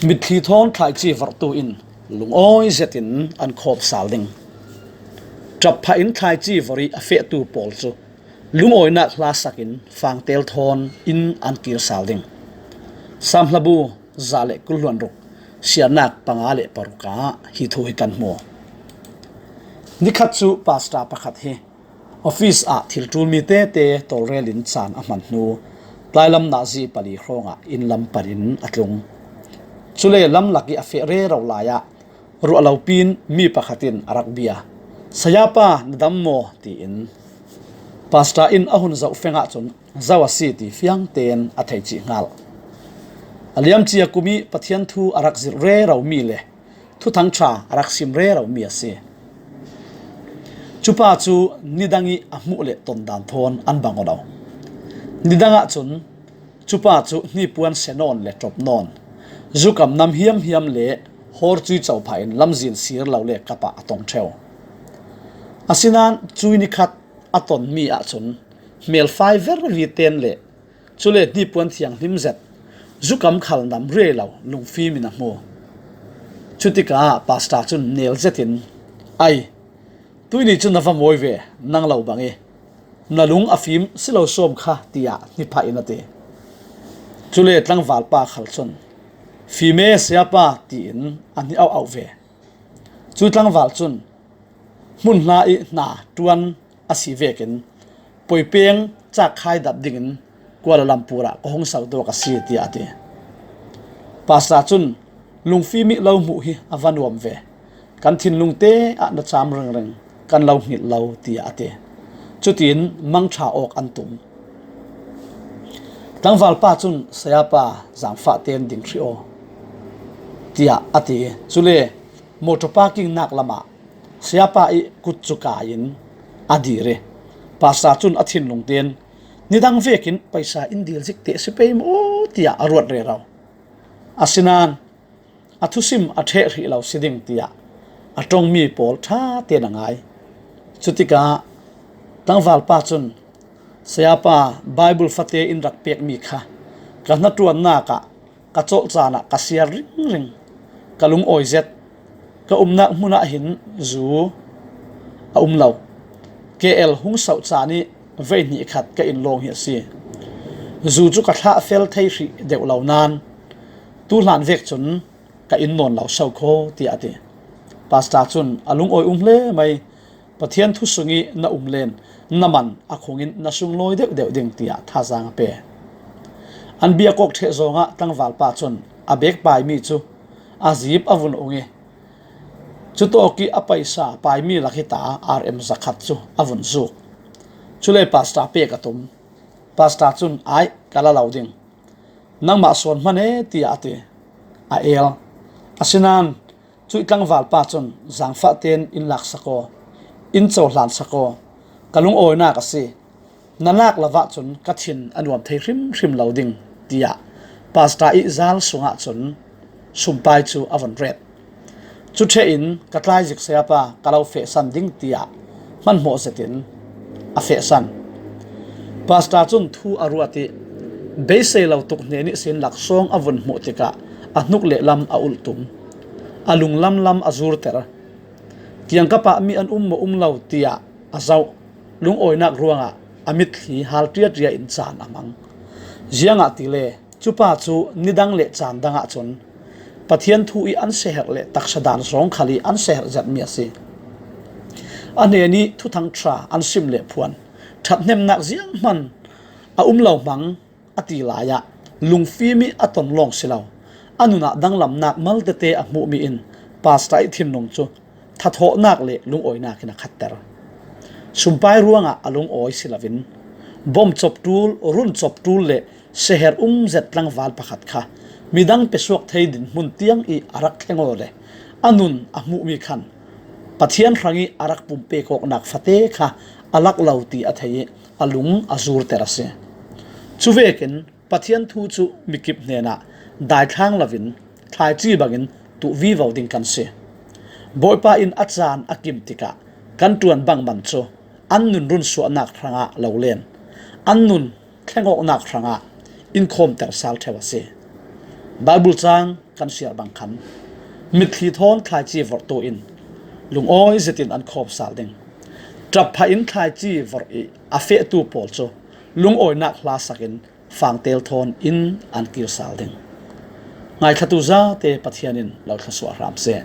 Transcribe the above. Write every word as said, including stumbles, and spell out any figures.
Mitthli thawn thlaici vorhtu in lungawi zetin an khawm sal ding. Ṭap phahin thlaici vorh ih a fehtu pawl cu lungawinak hlasakin fangtel thawn in an kir sal ding. Psalm hlabu za le kul hluan ruk, siarnak panga le paruk ah hi thu hi kan hmu. Nikhat cu pastor pakhat hi office ah thil ṭulmi tete tawlrel in caan a hman hnu, tlailam nazi pali hrawngah inn lam panin a tlung. Cule lam lak ih a feh rero lai ah ruah lo pin mi pakhat in a rak bia. "Sayapa, na dam maw?" tiin pastor in a hun zoh feng ahcun zo a si ti fiang tein a thei cih hngalh. A liamcia kum ih Pathian thu a rak zirh rero mi le Thuthang ṭha a rak sim rero mi a si. Cupa cu nidang ih a hmuh le tondan thawn an bang aw lo. Nidang ahcun cupa cu hnipuan se nawn le ṭop nawn, zukam nam hiamhiam le hawr cui co phah in lamzin sir lo le kap ah a tong ṭheu. Asinain cui nikhat a tonmi ahcun hmelfai vervi ten le cule hnipuan thianghlim zet, zukam khal nam riai lo lungfim in a hmu. Cutikah pastor cun nel zetin, "Ai, tuihni cu na va mawi ve, nang lo bang ih na lung a fim si lo sawm kha," tiah hniphah in a ti. Cule tlangvalpa khal cun, "Fim e, sayapa," tiin a hni auh auh ve. Cu tlangval cun, "Hmunhla ih hna ṭuan a si vekin poipeng cak khai dap dingin Kuala Lumpur ah ka hung so tuak a si," tiah a ti. Pastor cun, "Lungfim ih lo hmuh hi a va nuam ve. Kan thinlung te ah na cam ringring, kan lo hngilh lo," tiah a ti. Cutin mangṭha awk an tum. Tlangvalpa cun, "Sayapa, zaangfah tein ding hrih aw," tiah a ti. Cule motor parking nak lamah sayapa ih kut cu kai in a dir ih, pastor cun a thinlung tein, "Nidang vekin paisa in dil zik te si pei maw?" tiah a ruat rero. Asinain a thusim a ṭheh hrih lo si ding tiah a ṭongmi pawl ṭha tein a ngai. Cutikah tlangvalpa cun, "Sayapa, Bible fate in rak pekmi kha ka hnaṭuannak ah ka cawlh caan ah ka siar ringring. Ka lungawi zet. Ka umnak hmun ah hin zu a um lo. K L hung so caan ih veihnih khat ka in lawng hi a si. Zu cu ka thlah fel thei hrih deuh lo nain tu hlan vek cun ka in nawn lo so kho," tiah a ti. Pastor cun a lungawi um hle mai. "Pathian thu sungih na um len na man a khung in na sunglawi deuhdeuh ding," tiah thazaang a pe. An biak awk ṭheh zawngah tlangvalpa cun a bag paimi cu a zip a vun ung ih, cutawk ih a paisa paimi lak hi ta R M zakhat cu a vun zuk. Cule pastor pek a tum. Pastor cun, "Ai, ka la lo ding. Nangmah suan hman e," tiah a ti. A el. Asinain cuih tlangvalpa cun, "Zaangfah tein in laksak aw, in cohlan sak aw, ka lungawinak a si. Na lak lo ahcun ka thin a nuam thei hrimhrim lo ding," tiah pastor ih zal sungah cun sumpai cu a vun ret. Cu ṭheh in, "Ka tlai zik sayapa, ka lo fehsan ding," tiah hmanhmawh zetin a fehsan. Pastor cun thu a ruat ih beisei lo tuk hnen ihsin laksawng a vun hmuh tikah a hnuk le lam a ulh tum. A lung lamlam a zurter. Kiangkap ah mi an um maw um lo tiah a zoh. Lungawinak ruangah a mitthli hal ṭiaṭia in caan a hmang. Ziangahtile cupa cu nidang le caan dang ahcun Pathian thu ih an siaherh le taksa dan zawng khal ih an siaherh zetmi a si. A hnen ih Thuthang ṭha an sim le phuan ṭhathnemnak zianghman a um lo hmang a ti lai ah lungfim ih a ton lawng si lo, a nun ah danglamnak mal tete a hmuhmi in pastor ih thinlung cu thathawhnak le lungawinak in a khatter. Sumpai ruangah a lungawi si loin bawm cop ṭul, run cop ṭul le siaherh um zet tlangval pakhat kha midang pesuak thei dinhmun tiang ih a rak thleng aw le a nun a hmuhmi khan Pathian hrangih a rak pumpek awknak fate kha a lak lo ti a thei ih a lung a zurter a si. Cuvekin Pathian thu cu mikip hnenah daithlang loin thlaici bangin tuh vivo ding kan si. Bawipa in a caan a kim tikah kan ṭuan bangman cu an nun runsuahnak hrangah lo len, an nun thleng awknak hrangah in khawmter sal ṭheu a si. Bible cang kan siar bang khan, mitthli thawn thlaici vorhtu in lungawi zetin an khawm sal ding. Ṭap phahin thlaici vorh i a fehtu pawl cu lungawinak hlasakin fangtel thawn in an kir sal ding. Ngaithlatu zate Pathian in lo thlawsuah hram seh.